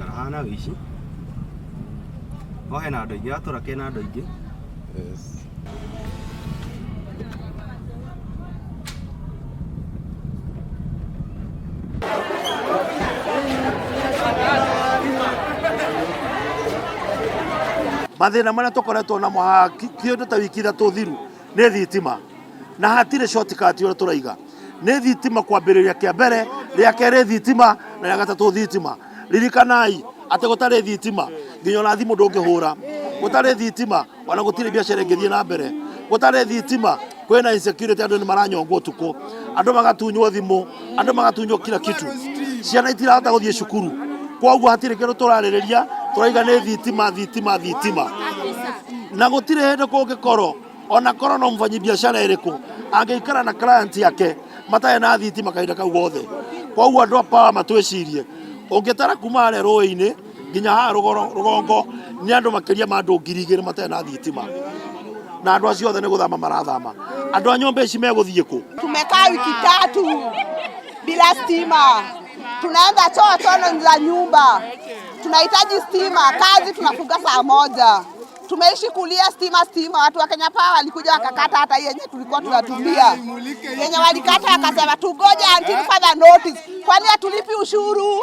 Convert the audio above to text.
Gũikara haha na wĩici. No hena andũ aingĩ, gatũra kena andũ aingĩ. Yes. Mathĩna marĩa tũkoretwo namo haha kĩndũ ta wiki 3 thiru nĩ thitima, na hatirĩ shortcut ũrĩa tũraiga nĩ thitima kwambĩrĩria kĩa mbere, rĩa kerĩ thitima, na rĩa gatatũ thitima. Ririkanai atĩ gũtarĩ thitima nginya ona thimũ ndũngĩhũra, gũtarĩ thitima ona gũtirĩ biacara ĩngĩthiĩ na mbere, gũtarĩ thitima kwĩna insecurity, andũ nĩ maranyongwo ũtukũ, andũ magatunywo thimũ, andũ magatunywo kila kitu, ciana itirahota gũthiĩ cukuru. Koguo hatirĩ kĩndũ tũrarĩrĩria, tũraiga nĩ thitima, thitima, thitima, na gũtirĩ hĩndĩ kũngĩkorwo ona korwo no mũbanyi biacara ĩrĩkũ angĩikara na client yake matarĩ na thitima kahinda kau gothe. Koguo andũ a power matwĩcirie, ũngĩtara kuma harĩa rũĩ-inĩ nginya haha rũgongo nĩ andũ makĩria ma andũ 2000 matarĩ na thitima, na andũ acio othe nĩ gũthama marathama. Andũ a nyũmba ici megũthiĩ kũ? Tumekaa wiki 3 bila stima, tunaenda choo tono za nyumba, tunahitaji stima, kazi tunafunga saa 1. Tumeishi kulia stima stima. Watu wa Kenya Power walikuja wakakata hata yenye tulikuwa tunatumia, yenye walikata wakasema tugoje until further notice. Kwani hatulipi ushuru?